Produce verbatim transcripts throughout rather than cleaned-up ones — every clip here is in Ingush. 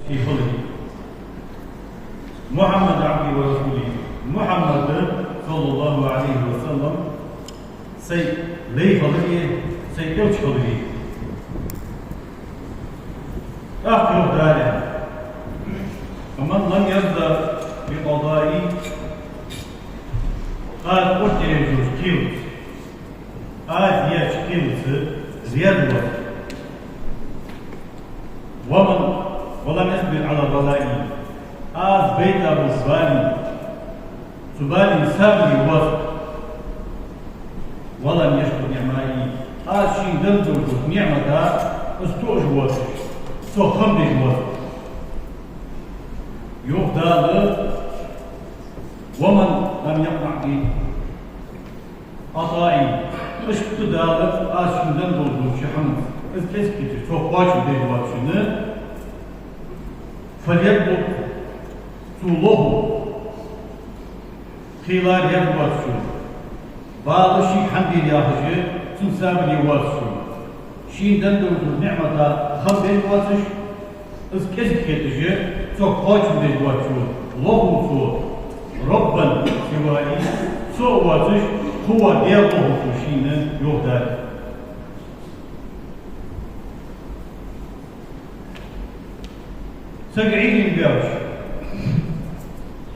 Ший хилар. محمد عبدي ورسولي. Мухьаммад, саллаллахӀу Ӏалайхи ва саллам, сай лай хилар, сай элча хилар. ТӀаккха йоах Дала: ومن لم يرض بقضائي, аз оттаеш йолча кхелаца, аз еча кхелаца раьза воацаш. ومن، ولم يصبر على بلائي, аз байта болча балийна, цу балийна сабаре воацаш. ولم يشكر نعمائي, аз шийна денна долча ниӀмата из тоъаш воацаш, цох хам беш воацаш. Йоах Дала: ومن لم يقنع بي عطائي, иштта Дала аз шийна денна долча хӀаманца из кӀезига хеташ, цох кхоачам беш воацачоа, فليرفق, цо лохву, кхела раьза воацачоа, бала шийга хӀана дир яхаш, цунна сабаре воацачоа, шийна денна долча ниӀмата хам беш воацаш, из кӀезига хеташ, цох кхоачам беш воацачоа лохву цо: ربا سواي, со а воацаш, кхы вола Даьла лохву цо шийна, йоах Дала. Саг Ӏуйранна баьлча,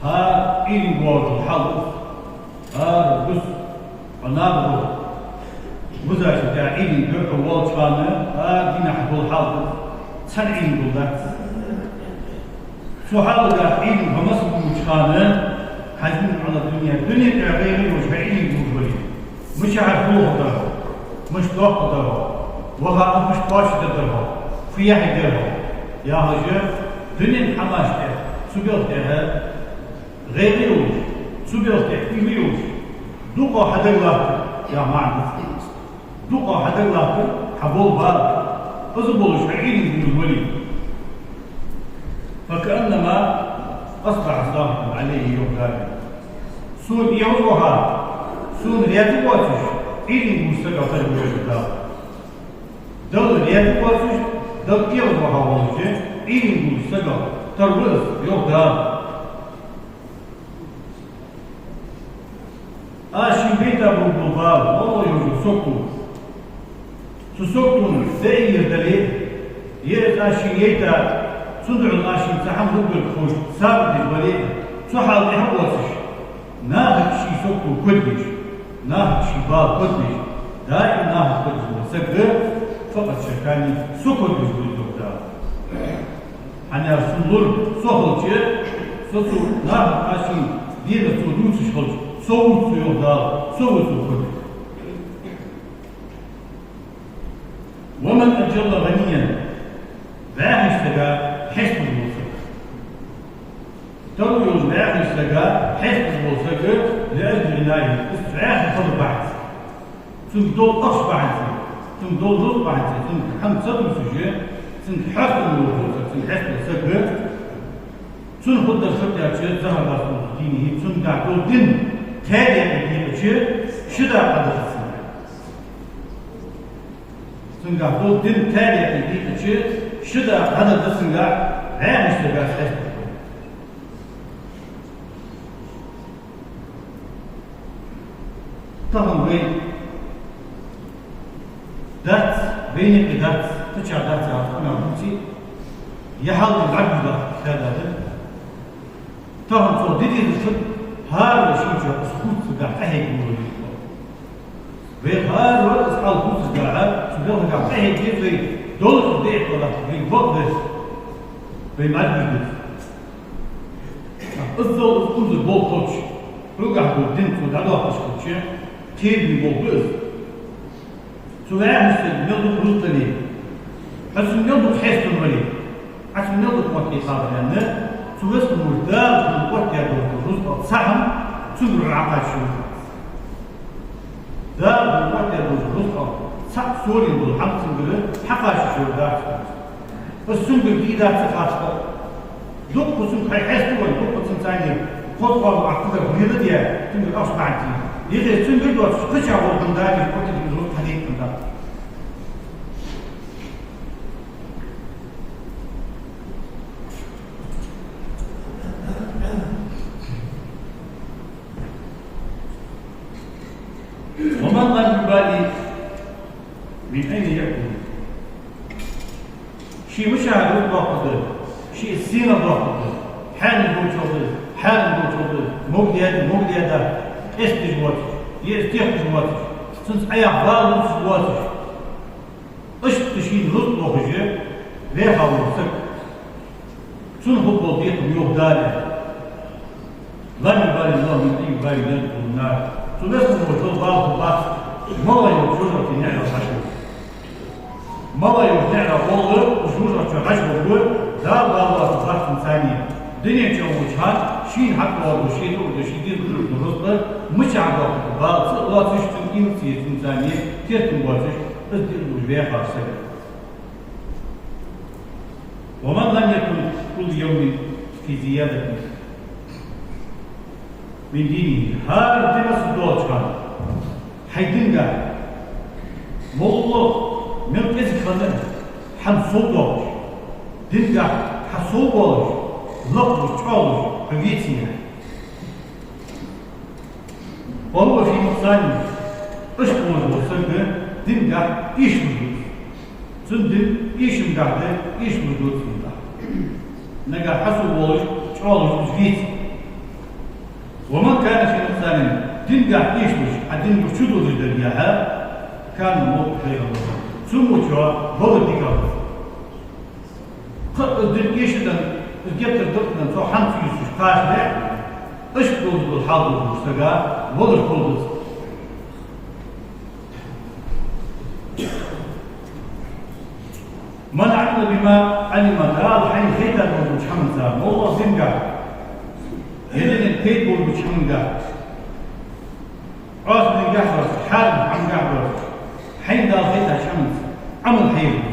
хӀара Ӏуйранна боагӀаш дола хьал да из. ХӀара гус, хьо наб бу, вузача тӀа Ӏуйранна баьлча, хьо волча хана, хӀара дийнахьа дола хьал да из. Цхьана Ӏуйранна дола дац. Цу хьалага Ӏуйранна хьо масса бувцача хана, حزين على الدنيا, дунен тӀа гӀайгӀа йолаш хьо Ӏуйранна бувцаш вале. Мичахьара хьулхадар хьо, мишта дохкадар хьо, ваха а мишта кхоачашдергдар хьо, фу яхьийдар хьо, яхаш, дунен хӀамашта тӀа, цу белха тӀа гӀайгӀа йолаш, цу белха тӀа уйла йолаш, дукха хьа дагалаттар, яха маӀан да из. Дукха хьа дагалаттар, хьа бола бала, из болаш хьо Ӏуйранна бувцаш вале. فكأنما أصبح ساخطا علي, йоах Дала. Сона эгӀазваха, сона раьза воацаш, Ӏуйранна вувцача сагах тара ва из, йоах Дала. Далла раьза воацаш, Далла эгӀазваха волча, Ӏуйранна вувцача сагах тара ва из, йоах Дала. Аз шийна байта болча бала, валлахӀи, йоах, сагото. Цу саготонна даийр дале, е из аз шийна яйта, цудухьа аз шийна цхьа хӀама хургдар ховш сабар деш вале, цу хьала тӀа хьа воацаш, нахага ший сагото коддеш, нахага ший бала коддеш, даим нахага коддеш вола саг, فقد شكاني, со коддеш ва из, йоах Дала. ХӀана аьлча сона лур со хилча, со цу нахага аз шийна дена цо дувцаш хилча, со ва цо, йоах Дала, со ва цо коддер. ومن أجل غنيا, вӀаьхийча сага хьесташ вола саг. Таро йолаш вӀаьхийча сага хьесташ вола саг, لأجل غناه, из вӀаьхий хилар бахьанца. Цунга дола ахча бахьанца, цунга дола рузкъа бахьанца, цунга хӀама ца дувцаш, цунга хьесташ вола саг, цунга хьесташ вола саг, цунна хургдар фуд аьлча, ذهب سلطه في دينه, цунгахь дола дин тхьаьда декъе дийкъача, ши дакъа хьадаьд цунга. Цунгахь дола дин тхьаьда декъе дийкъача, ши дакъа хьадаьд цунгахь, вӀаьхийча сага хьесташ. Тахан вай дац, вайна юкъе дац, кхычахьа дац яхаш къамаьл дувце, е хьал дӀабуьгӀа дац хьадаьд. Тахан цо дидийна шуд хӀара шийна чу из хувцаш сага къахьега вуйла. Вай хӀара вар из хьал хувцаш сага, цу белхагахь къахьега вай долча декъе валахь, вай бакъ деза, вай мӀаргаш деза. Иззал из кхувсар болх хилча, хьогахь дола дин цо дӀадоаккхаш хилча, кхераме болх ба из. Цу вӀаьхийча сага мел дукха рузкъа дале, хьо цунна мел дукха хьесташ вале, Ӏа цунна мел дукха моттиге кхаба аьнна, цу Веза-Воккхача Дала хьона оттадаь долча рузкъах цхьа хӀама цунгара хьакхача йиш йолаш вац. Дала хьона оттадаь долча рузкъах цхьа сорийна дола хӀама цунгара хьакхача йиш йолаш дац. Из цунгара дийдац ца хеташ. Дукха цунга хьо хьесташ вале, дукха цунна цхьанне кхозза кхоана Ӏа кхадар леладе, цунгара ахча бахьанца. Е хӀаьта цунгара доацаш, кхычахьа вола хӀама дац, оттадаь дола рузкъа хьадийкъа хӀама дац. Ший сийна дохкуд, хьаьнал долчул да, хьаьнал долчул да, мог деда, мог деда, къесташ воацаш, е из техкаш воацаш, цунца Ӏояхьа бала лувцаш воацаш. Иштта шийна рузкъа лохаш ваьха вола саг. Цунна хургбола бекхам йоах Дала. لم يبدل الله من طيبات ليدخلوا النار. Цу весна вожал бала хургбац, мала йола жожагӀатен наӀарах хьажа. Мала йола наӀарах болх жожагӀате хьажа хургва, Дала бала лоацаргбац цунцара. Дунен чу волча хана шийна хьакъ дола, ший дуӀа да, ший дезалхо да рузкъа, мичахьа доаккхаргда бала ца лоацаш, цун ийла ца е цунцара, тергам боацаш, из дин луш ваьха саг. ومن لم يكن كل يوم في زيادة من دينه. ХӀара ди масса долча хана хьай динагахьа моллагӀа мел кӀезига хинна хӀама сов доалаш, динагахьа хьа сов болаш, лакхлуш, чӀоагӀлуш хьо веце, فهو في نقصان, иштта волаш вола саг динагахьа эшалуш да. Цун ди эшамгахьа да, эшалуш да цун дин. Нагахьа хьа сов болаш, чӀоагӀлуш из веце. ومن كان في نقصان, динагахьа эшалуш, хьа дин чу долаш дале, كان الموت خيرا له, цун моча балар дикагӀа да. Кхы а дин эшадаь, из геттара дакъадаь, цо хӀама ца ювцаш кхачале, иштта долаш дола хьал долча сага валар ховш да. من عمل بما علم, Дала хьайна хайтар долча хӀаманца, моллагӀа динагахьа, е динах пайда болча хӀамангахьа, Ӏоасса динагахьа доацаш, хьарам хӀамангахьа доацаш, хьайна Дала хайтача хӀаманца Ӏамал хьаеш хул.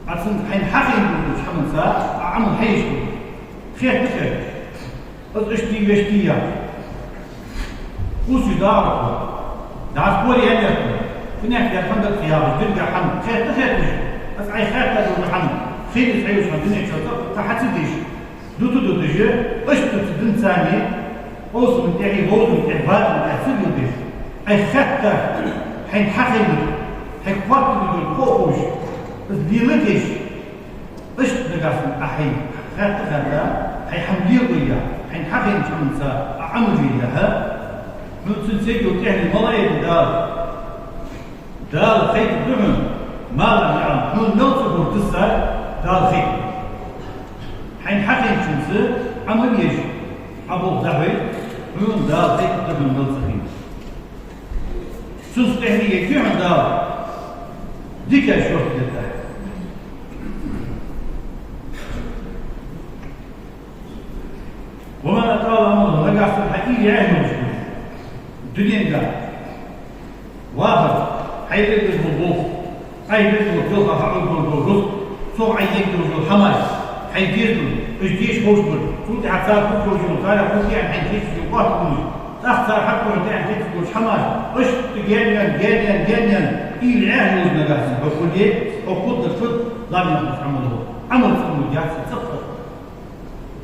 Ӏа цунца хьайна хьахайна долча хӀаманца Ӏа Ӏамал хьаеш хул. Хетта хеташ. Из иштта дий, вешта дий яхаш. Кхувсаш дагӀар хул. ДӀа спор яьннаяц хьона. Цунах дер хӀама да-кх яхаш, динагахьа хӀама. Хетта хеташ. Из Ӏайха хетта дола хӀама. Хинна из Ӏайха хӀама дунен чу ца, ца хьа ца деш. Дута дуташ, иштта цу динца, къовсама тӀехьа, вовзама тӀехьа, вацама тӀехьа ца дуташ, Ӏайха хетта, хьайна хьахайна, хьайга хаттар дергдолга ховш, из леладеш, иштта нагахьа санна Ӏа хьайна хетта-хетта, хьай хӀама леладой яхаш, хьайна хьахайнача хӀаманца Ӏа Ӏамал е яхаш, хьона цунца эггара тӀехьенна мала айдергда Дала. Дала хайтаргда хьона, ما لم يعلم, хьона мел ца ховр тасса, Дала хайтаргда. Хьайна хьахайначунца Ӏамал еш, Ӏа болх дӀахьой, хьона Дала хайтаргда хьона мел ца хинна. Цунца тӀехьенна эггара хьона Дала дикача шортта дергда. ومن أطال عمره, нагахьа санна хьа уйла яьхьа йолаш хуле, дунен тӀа вахар, хьай везаш вола болх, Ӏа везаш вола делха хьаӀур дола рузкъа, цох Ӏа ергйолаш йола хӀамаш, хьай дезал, уж деша ховш бар, цул тӀехьа цар хургйолаш йола, царех хургья хьайна хеташ йола къоастамаш, тӀаккха цар хьакъ хургья хьайна хеташ йолаш хӀамаш, иштта гаьна, гаьна, гаьна, уйла яьхьа йолаш нагахьа санна хьо хуле, хьо хургдар фуд, لم يحبط عمله, Ӏамал цӀена лургьяц, цӀена хургда.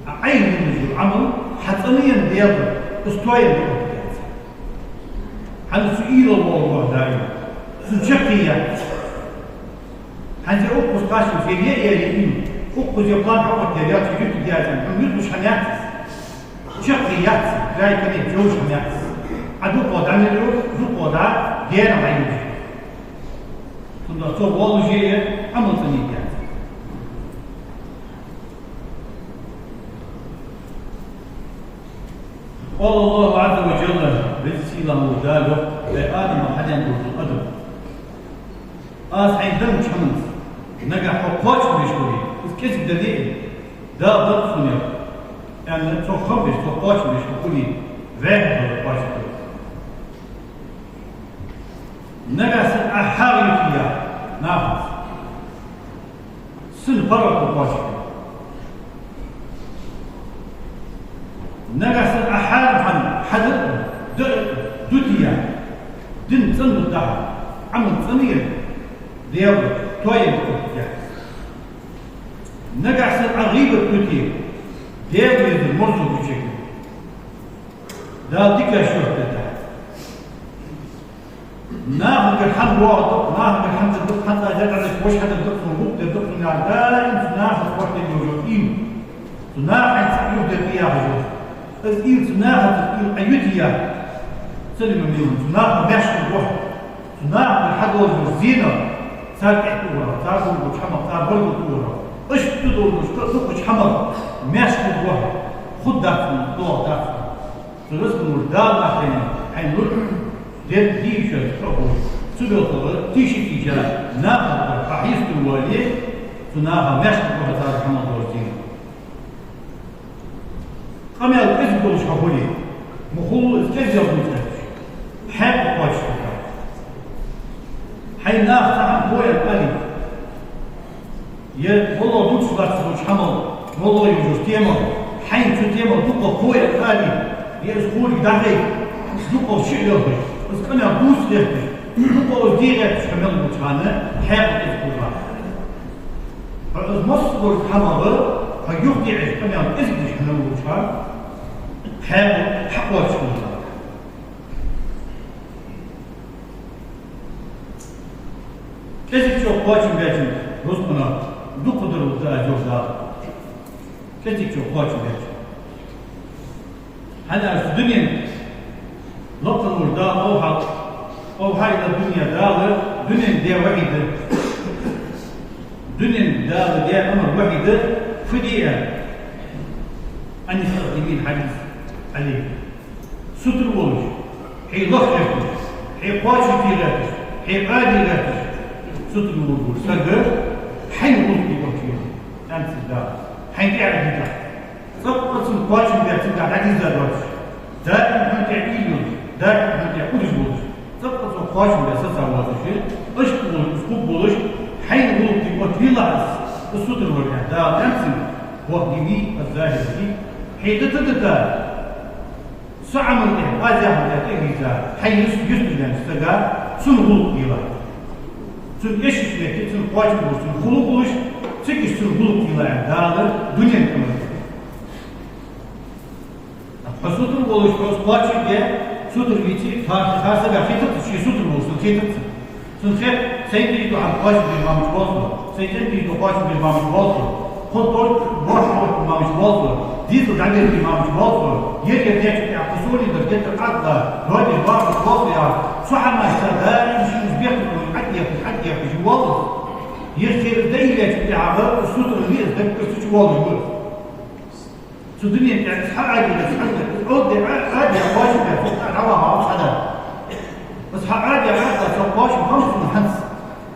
Ӏа Ӏайха деш дола Ӏамал хьацӀенъенна дале, из тоаенна дале. ХӀанз цу уйла вола ваха даим. Цун чаккхе яц. ХӀанз укхаза кхаччалца е, е, е, е, укхаза план хьакхоттаяр яц, юрта дезан, хьона юрташ хьа яц. Чаккхе яц, гайкане чевш хьа яц. Ӏа дукха дӀа мел йола, дукха дӀа гена хьа юрта. Цудухьа цо воллаже Ӏамал цӀенъе яц. قال الله عز وجل, Веза-Сийлахь вола Дала йоах, ай Адама хьадена долча адам. Аз хьайна деннача хӀаманца нагахьа хьо кхоачам беш хуле, из кӀезига дале а, Дала даьд сона, аьнна, цох хам беш, цох кхоачам беш хьо хуле, ваьхьа хьо кхоачам беш. Нагахьа санна Ӏа хьагӀ юте нахаца, сона паргӀато кхоачам бе. Нагахьа санна Ӏа хьарам хӀама хьаде, д-, дите, дин цӀена духьа, Ӏамал цӀена е, Даьла тоаенна дале. Нагахьа санна Ӏа гӀийбат юте, Даьла везар марзо гучаяргья. Дала дикача шортта дергда. Нахагара хӀама воагӀаргда-кх, нахагара хӀама дергда-кх, хьа цӀа декъаза вож хьадаргда-кх, сона гӀулакх дергда-кх, сона Даим цу наха хьоахаде йола уйла. Цу наха хьайна цхьа юхадерг яхаш йола. Из уйла цу наха, цу уйла Ӏа юте яхаш. Цу наха маьрша хургва хьо. Цу наха хьадоалаш дола зенал, цар тӀехьа тӀаварах, цар хургволча хӀамах, цар баргал тӀаварах. Иштта долаш, кхы а дукхача хӀамах маьрша хургва хьо. Хургдац хьона, доагӀаргдац хьона. Цу рузкъа луш Дала нах хьайна, хьайна лургда, деррига дийша чӀоагӀа. Цу белхала тийша-тийша наха хьа хьестар вале, цу наха маьрша хургва хьо цар хӀама доаржадийна. Къамаьл кӀезига долаш хьо хуле, ма хулла из кӀезига хул цӀераш. Хьаькъал кхоачашдергда. Хьайна наха цхьа хӀама хой аьнна алий. Е моллагӀа дувцаш латташ долча хӀамал, моллагӀа йолча темал, хьайна цу темал дукха хой аьнна алий, е из хург дӀахайта, дукха шиъ лелхаш, из къамаьл дувца гӀерташ, дукха из де гӀерташ хьо мел волча хана, хьаькъал кӀезига хургва. Хьо из массадолча хӀамах, хьо юхадеъаш къамаьл кӀезига деш хьо мел волча хана, хьаькъал хьакхоачаш хургва. КӀезига чӀоагӀа кхоачам баьчун рузкъанах дукха дар да аз йоах Дала. КӀезига чӀоагӀа кхоачам баьчун. ХӀана аьлча дунен лакха лур Дала, أوحى، أوحى إلى الدنيا, Дала дунен де вахьи да. Дунен Дала де амар вахьи да, фу де аьнна. أن استخدميه العزيز العليم. Сутара волаш, хье лаха гӀерташ, хье кхоачашде гӀерташ, хье Ӏаде гӀерташ, сутара волаш вола саг хьайна гӀулакх де оттавелахь, аьннад Дала, хьайна тӀехьа дитахь. ЦӀаккха цун кхоачам баь цунга дӀадизза доацаш, даим хьона тӀа уйла йолаш, даим хьона тӀа удаш волаш, цӀаккха цун кхоачам баь саца воацаш, иштта волаш, из хургволаш, хьайна гӀулакх де оттавелахь из, из сутара вар аьнна, Дала аьннад цунга, واهده الزاهد العليم, хье дита-дита, Са Ӏамал тӀа, аз яхар тӀа тӀавийрза, хьай юс-, юстара ваьннача сага, цун гӀулакх делахь. Цун эшаш метте, цун кхоачам болаш, цун хулаш, цига цун гӀулакх делахь, Дала дунен тӀа ма. Хьо сутара волаш, хьо кхоачам бе, сутара веце, хьа, хьа сага хетац, ший сутара волаш, цун хетац. Цун хет, сай тӀа из дола хӀама кхоачам бе мамаш волча, сай цӀен тӀа из дола кхоачам бе мамаш волча, хӀанз тӀа борш хьоахабе мамаш волча, дезал дӀаберзабе мамаш волча, ер-ер деча тӀа кхы соли дар геттара Ӏадда, дойдеш бахаш волча, цу хӀамашца даим ший из бехк бу, Ӏадехаш, Ӏадехаш волча, ер хӀара даьллача тӀехьагӀа сутара веза даггара цу чу волаш ва. Цу дунен тӀа из хьа Ӏадийна цхьанна, из Ӏоде Ӏа-, Ӏаде кхоачам баь, цу тӀа дӀаваха хьо цхьа дар. Из хьа Ӏаде Ӏаде цо кхоачам хӀама цунна хӀанз.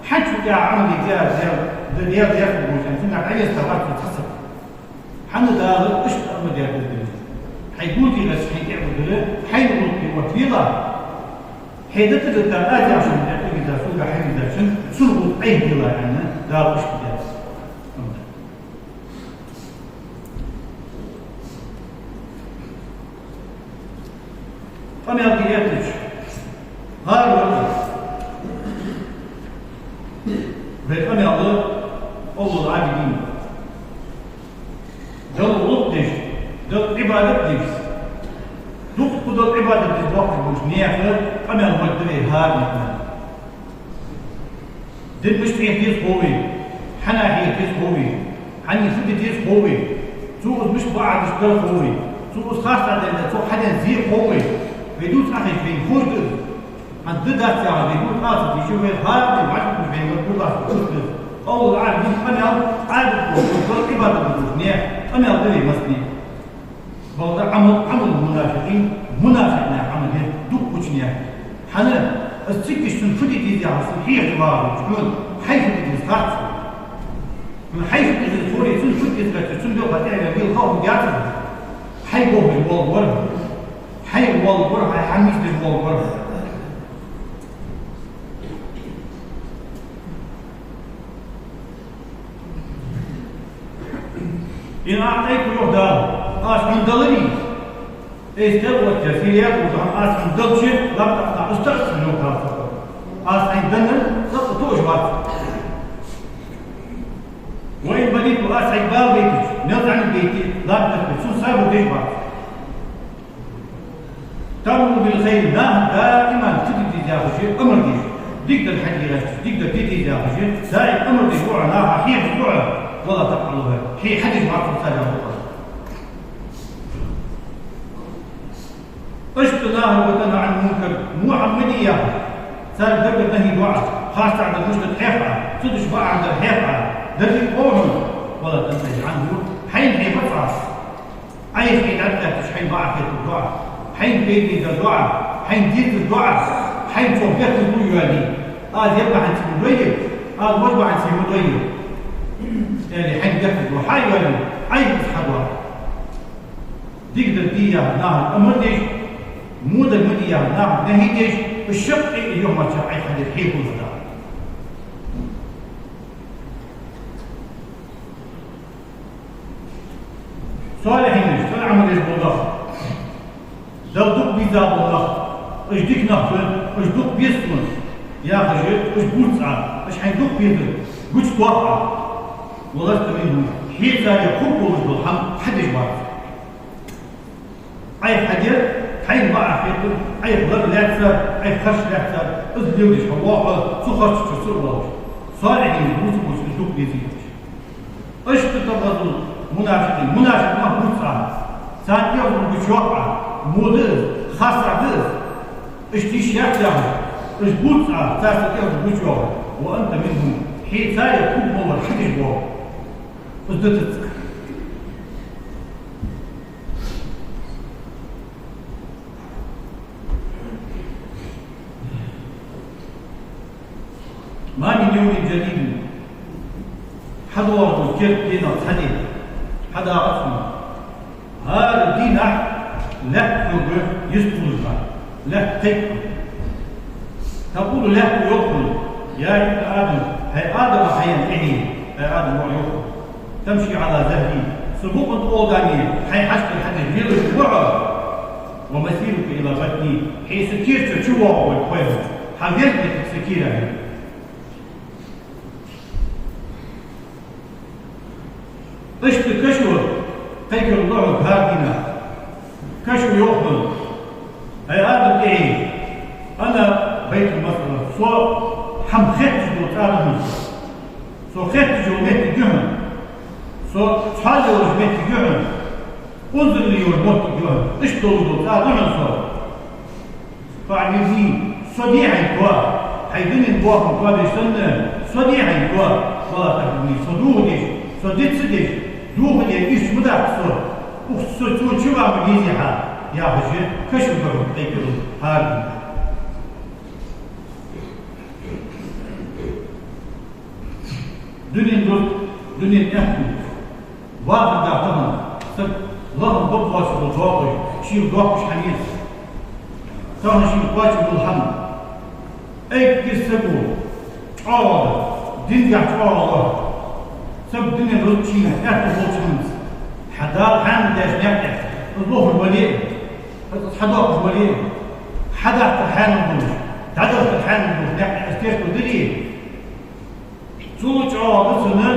Хьанчу тӀа Ӏамал де, де, де, де, де, бужан, цунна Ӏаьлеста гӀарцу цхьацца. ХӀана Дала иштта ама дерда дина. Хьай гулдигӀас хьай тӀехьа гудура, хьайна гулдигӀа ватвила. Хье дита-дита, аз яхар тӀа тӀавийрза, сога хьавийрзачун, цун гӀулакх Ӏайха дила аьнна, Дала иштта дерда. Къамаьл де гӀертача, гӀар вар. Вай къамаьл да Аллахӏ Ӏабидин. Далла гӀулакх деш, Далла Ӏибадат деш. Дукха Далла Ӏибадат деш боккхий болча наьха къамаьл ма да вай хӀара никъ. Дин мишта хьеха деза хов вайна, хьанна хьеха деза хов вайна, хьанна фу де деза хов вайна, цо из мишта бакъахьа деш дар хов вайна, цо из харцахьа даьнна, цо хьадена зе хов вайна. Вай дувца Ӏохайша вайна ховш да из. ХӀанз да дац яхар вай дувца Ӏа ца дийша, вай хӀара дин вӀашагӀкхувш вайна ма дувлац из. Аллахӏ Ӏа дин къамаьл, Ӏабадат деш, Далла Ӏибадат деш, не, къамаьл да вай массане. Бакъда Ӏамал, Ӏамал мунафикъин, мунафикъ наьха Ӏамал я, дукха гуча наьха. ХӀана? Из цига цун фу де деза яхар цунна хьехаш вагӀа волча хьона, хьай фу де деза хац. Хьай фу де деза ховре, цун фу де деза гӀерташ, цун белха тӀехьа вел хов яцар. Хьай бохаш вола вар. Хьай вола вар, хьай хьамис деш вола вар. Ин аӀтӀайтука, йоах Дала, аз хьона даларе, эй, стел вачча, сире яхуд хьона, аз хьона далча, лаптахта устарца, йоах Дала. Аз хьайна даннар цӀаккха тоъаш вац. Ва ин банайту, аз хьайга бала байтача, мел зӀамига байтача, лаптахта, цун сабар деш вац. تأمر بالخير, наха даиман фу де деза яхача амар деш. Дикадар хьаде гӀерташ, дикадар де деза яхаш, даим амар деш ва Ӏа, наха хьехаш ва Ӏа, ولا تفعلوها, хье хьадеш ма ва цар яхаш. Иштта нахьа وتنهى عن المنكر, во хӀама ма де яхаш, цар даггара нахьи ду Ӏа, харцахьа дар мишта хьех Ӏа, цу деш бакъахьа дар хьех Ӏа, деррига къовхьа, ولا تنتهي عنه, хьайна хье ма ца Ӏа. Ӏайха хье дӀатӀакхаьчача хьайна бакъахьа хетаргда Ӏа, хьайна пайдане даргда Ӏа, хьайна дезаргда Ӏа, хьайна цо бехказло йоалае. Аз ер бахьанца ма дой, аз вож бахьанца ма дой, аьле, хьайна бехказло хьайоалае, Ӏайха из хьадоагӀа. Дикадар де яхар нахага амар деш, во дар ма де яхар нахага нахьи деш, из шаккхе а юхьмарча Ӏайха хьадар хьехам ба. Салихьинаш, цӀена Ӏамал еш бола нах, Далла дукха беза бола нах, уж дика нах ба, уж дукха беза сона, яхаш, уж бувц Ӏа, уж хьайна дукха безар гучадоаккх Ӏа. ولست منهم, хье царех хургволаш дола хӀама хьадеш вац. Ӏайха хьаде, хьайна бакъахьа хетар, Ӏайха лар лаьцар, Ӏайха харц лаьцар, из леладеш хьавоагӀа, цу харцача чу ца воалаш. Салихьинаш бувца-бувца уж дукха беза йиш я. Иштта تبغض المنافقين, мунафикъ нах бувц Ӏа, царна тӀехьа гучайоаккх Ӏа, во да из, харцахьа да из. Иштта йиш яц яхаш, уж бувц Ӏа, царца тӀехьа гучайоагӀа, وأنت منهم, хье царех хургволаш хьадеш воагӀа. Из да тӀаккха. ما من يوم جديد, хьадоагӀаш дола керда денал цхьа ди хьадагӀац хьона, хӀара дийнахьа лаьтта хьога йистхулаш ба, лаьтта кхайк хьона. تقول, лаьтта йоах хьона: يا ابن آدم, хӀай Адама хьаена тӀехье, хӀай Адама воӀ, йоах хьона. تمشي على ظهري, са букъа тӀа гӀолла даьнна хьай хьашт тӀара хьадеш лелаш ва хьо, ومصيرك إلى بطني, хье са кера чу чувоагӀаргва хьо, хьа верг дитаргда са кера. Иштта кашо кхайкаргда хьога хӀара дийнахьа. Кашо йоах хьона: хӀай Адама тӀехье, أنا بيت المسرور, со хӀама хетташ дола цӀа да хьона. Со хетташ йола моттиг я хьона. Со цхьоалагӀа йолаш моттиг я хьона. Унзалла йолаш моттиг я хьона. Иштта долаш дола цӀа да хьона со. فاعملني, со де хьайна тоа, хьай дунен боахам тоадеш санна, со де хьайна тоа, ولا تحرمني, со дохадеш, со диц ца деш, дохаде ирча ма даккха со, укх со цо чува ма везе хьа, яхаш, кашо духьал кхайкаргда хӀара дийнахьа. Дунен рузкъ, дунен аьттув. Ваха да тахан саг лахам бакъвоацаш дола доакъош, шийла доаккхаш хӀама яц. Тахан шийна кхоачам бола хӀама. Эггара саго чӀоагӀа да, динагахьа чӀоагӀа ва. Саг дунен рузкъ шийна аьттув болча хӀаманца, хьа Дала хьанал даьча наькъа тӀа, из лохаш вале а, из хьадоаккхаш вале а, хьадаккхар хьанал долаш, дӀадахар хьанал долаш наькъа тӀа из теркал дале, цул чӀоагӀа да цунна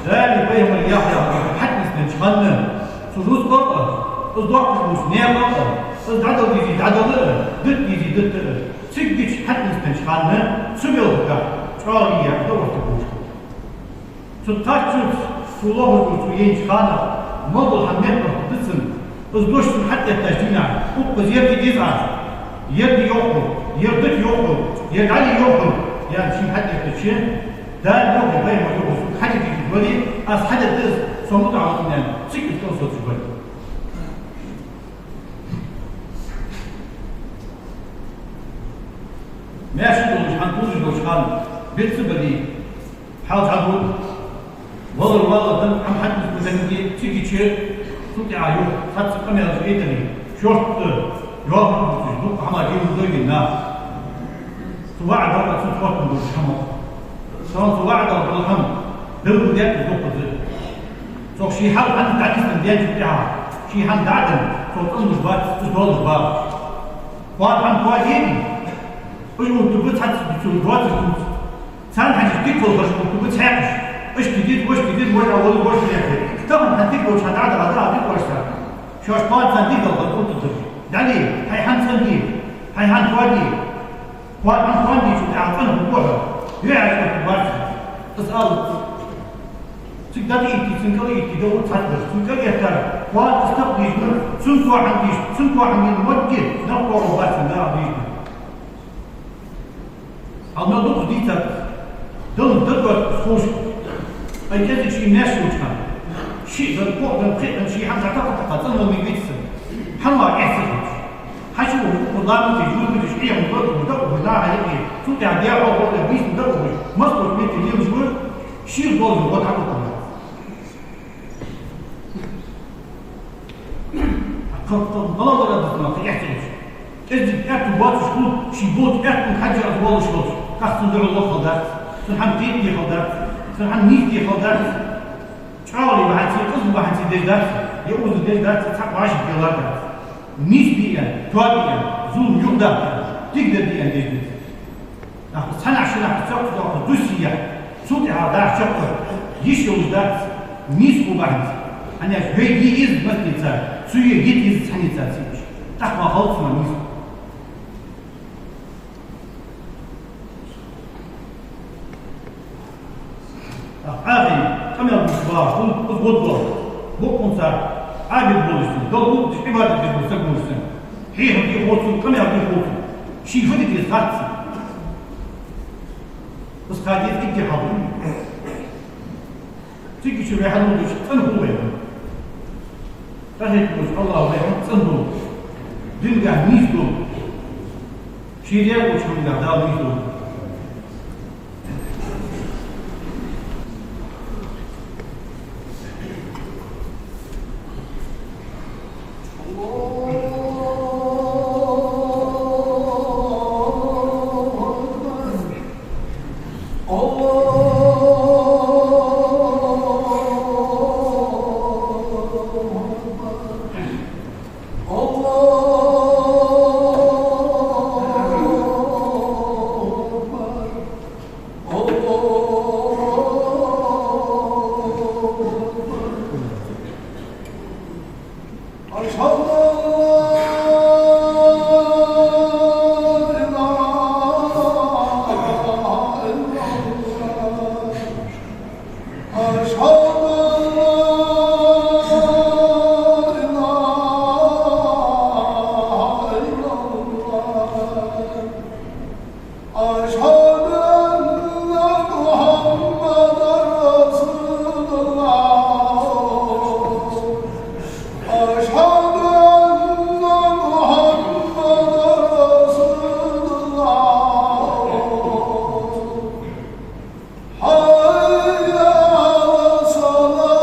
Даьлеи пайхамареи яхар яхачох хьатӀанийсденнача хана цу рузкъах а, из доаккхаш болча наькъах а, из дӀадала дезий дӀадала а, дита дезий дита а. Цигача хьатӀанийсденнача хана цу белхагахьа чӀоагӀа яхар да вортта гуш. Цу кхаччалца, цо лохаш дола, цо яьча хана мел дола хӀама меттахтаргда цунна. Из дош цунна хьатӀаэттача дийнахьа, укхаза ер де деза Ӏа, ер де йоах хьога, ер дита йоах хьога, ер дӀале йоах хьога, яхаш шийна хьатӀаэттача, Дала йоах, пайхамара йоах, сога хьаде дезаш вале, аз хьадергда из, со мутӀахьа ва хьона, аьнна, цига из кӀал соцаш вале. Маьрша долаш хӀама тулаш долча хана бицбале, хьалха хьадувла, валар валар дан хӀама хьатӀанийсбеннаб, цигача цул тӀехьа юха цхьацца къамаьлаш гайтале, шортта йоахар дувцаш, дукха хӀама дийна дойгий наха. Цу ваӀда а, цу хоттам долча хӀамах. Цунца ваӀда дола хӀама белгалдаьккхад дукхаза. Цох ший хьал хӀанз дӀанийсденна даьнначул тӀехьагӀа, ший хӀама дӀа а денна, цох цӀенлуш бац, из долаш бац. Кхоана хӀама кхоа дийна, уж оттаргба цхьацца цу доацар тӀа. Царна хьежача дика болхаш оттаргба цхьаькхаш. Иштта деза, вешта деза, вож Ӏовола, вож лехе. Тахан хьа дика болча хана дӀа а даха, дӀа а дика ваш царна. Шоаш кхоана царна дика далхар оттаргда. ДӀале, хьай хӀама цӀенде, хьай хӀама кхоа де. Кхоана, кхоана дийшача, тӀаккха цӀена хӀама хьо. Юхьа хьаьжкӀа барт. Из алац. Цига дӀаэтте, цун кӀал этте, дӀа уж цхьацца дар. Цун кӀал эттар. Кхоана из тӀаккха дийшар, цун кхоана дийш, цун кхоана дийна мотт, нах кхоана бац, цун дӀа дийшар. Хьал мел дукха дийцад. Дала дагадоаккх ховш. Ай, кӀезига ший маьрша йолча хана. Шиъ дан, кхоъ дан, пхиъ дан, ший хӀама дӀатакха, тӀаккха цӀена вала мегаргвац цун. ХӀана ва эхь ца хилча? Хьачу укх ламате жугташ, Ӏехам бала, дакъа хӀама хьаякъе. Цул тӀехьагӀа дехьо гӀоргда, бийсна дакъа хӀама. Москвача метте лелаш ва, шийх долаш ва, вот хьакъ хӀама. Кхы, кхы, мала лара дус ма, кхы эхь ца хилча. КӀезига аьттув боацаш хул, ший болча аьттув хьежжа из волаш волча. ТӀаккха цун духьал ваха хала дац, цун хӀама кхетаде хала дац, цун хӀама нийсде хала дац. ЧӀоагӀа бахьанца, къиза бахьанца деш дац, е уза деш дац, цхьаккха вӀашагӀкхетар дац. Нийса де аьнна, тоаде аьнна, зулам юхадаккха аьнна, дика дар де аьнна деш дац. Нах цхьаннахьа, шиннахьа цхьоаккха, цхьоаккха дусиях, цул тӀехьагӀа дӀачакхвар йиш йолаш дац, нийса хул бахьанца. ХӀана аьлча йой йиъ из массанеца, цу йиъ йиъ из цхьаннеца ца йиш. ТӀаккха ма хилац цунах нийса. Ӏахайна, къамаьл деш вагӀаш хул, из гӀоддоал. Бокъонца Ӏабид волаш санна, Далла гӀулакх деш, Ӏибадат деш вола саг волаш санна. Хьехам де хов цунна, къамаьл де хов цунна. Ший фу де деза хац цунна. Из ха деза итт ди хьалха. Цига чу вай хьалургдолаш цӀена хул вайна. ТӀахьийга волча АллахӀа вай хьона цӀена долда. Динагахьа нийса долда. Ший даь волча хӀамангахьа Дала нийса долда. أشهد أن لا إله إلا الله. أشهد أن لا إله إلا الله. أشهد أن محمدا رسول الله. أشهد أن محمدا رسول الله. حي على الصلاة.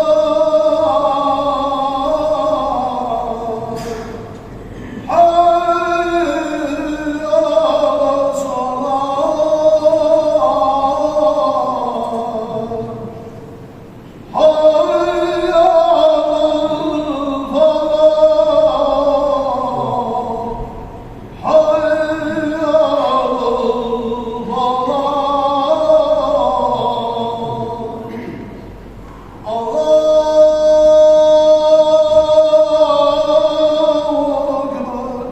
حي على الصلاة. حي على الفلاح. حي على الفلاح. الله أكبر. الله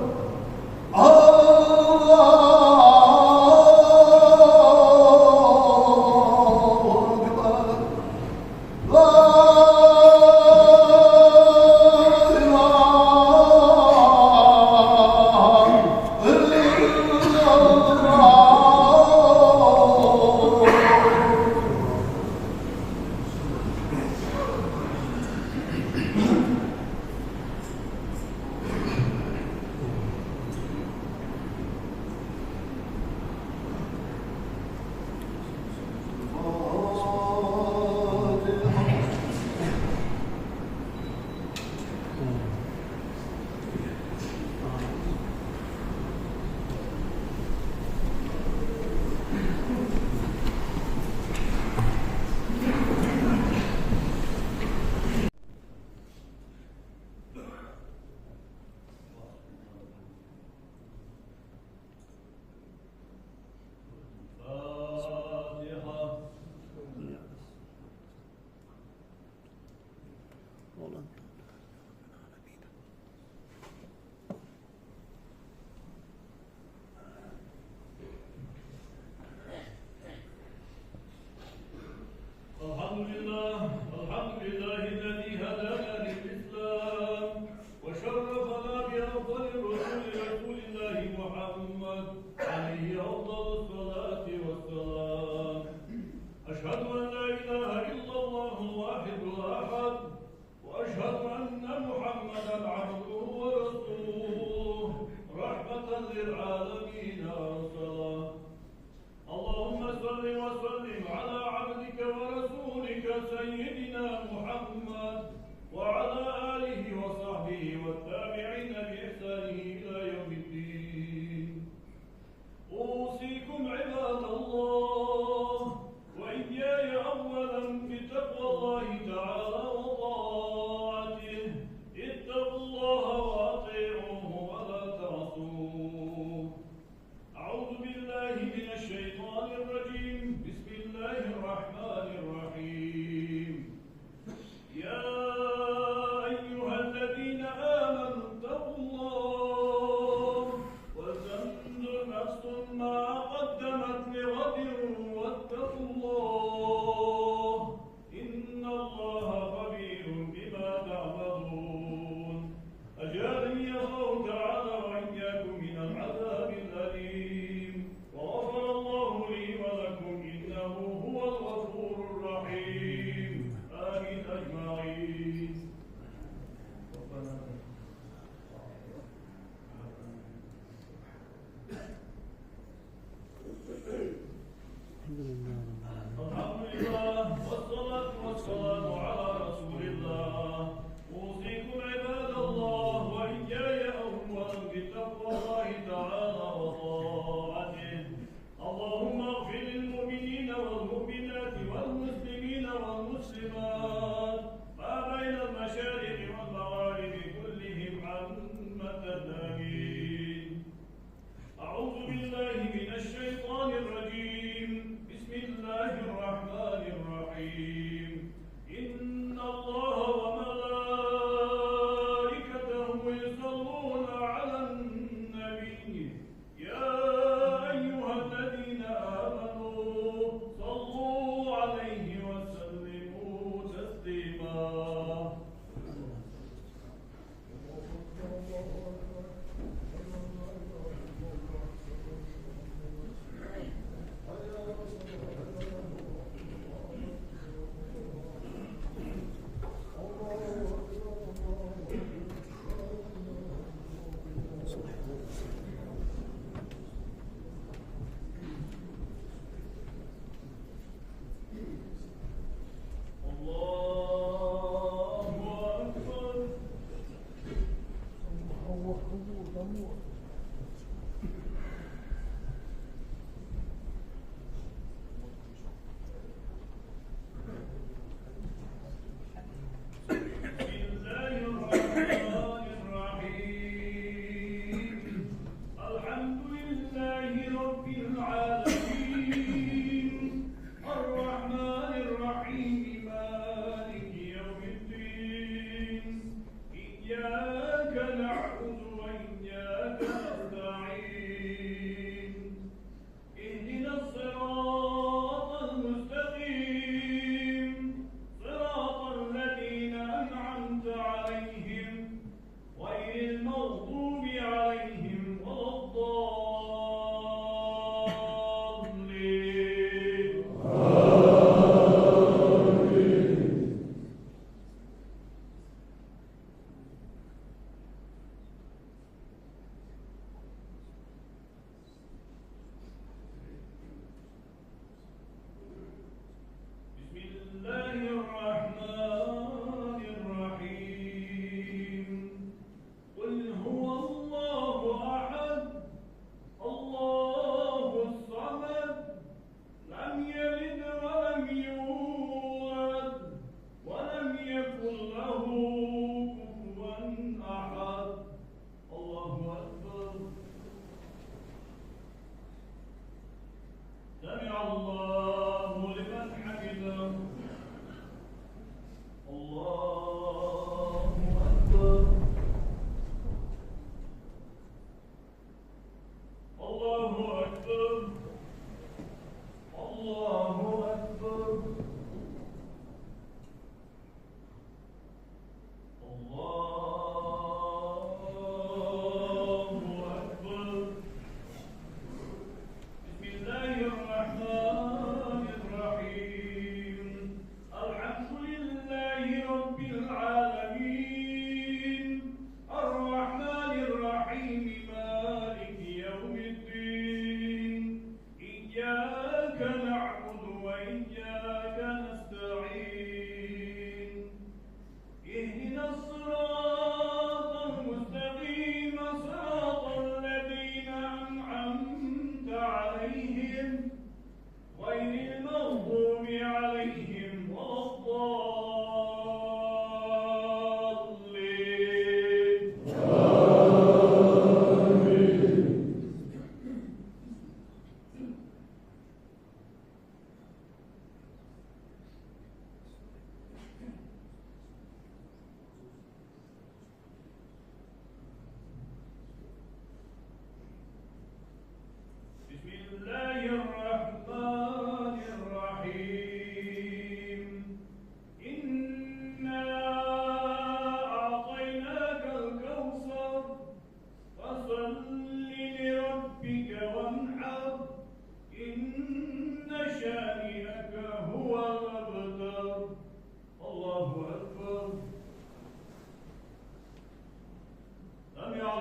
أكبر. لا إله إلا الله.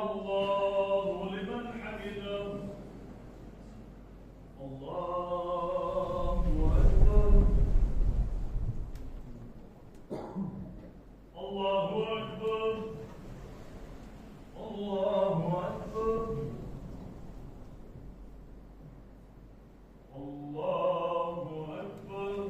الله لمن حمده. الله أكبر. الله أكبر. الله أكبر. الله أكبر.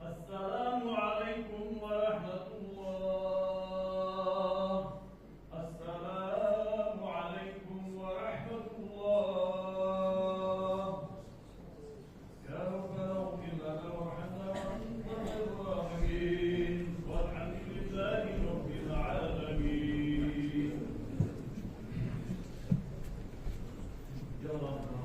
السلام عليكم ورحمة الله. السلام عليكم ورحمة الله. يا ربنا اغفر لنا وارحمنا وأنت خير الراحمين. والحمد لله رب العالمين. يا رب.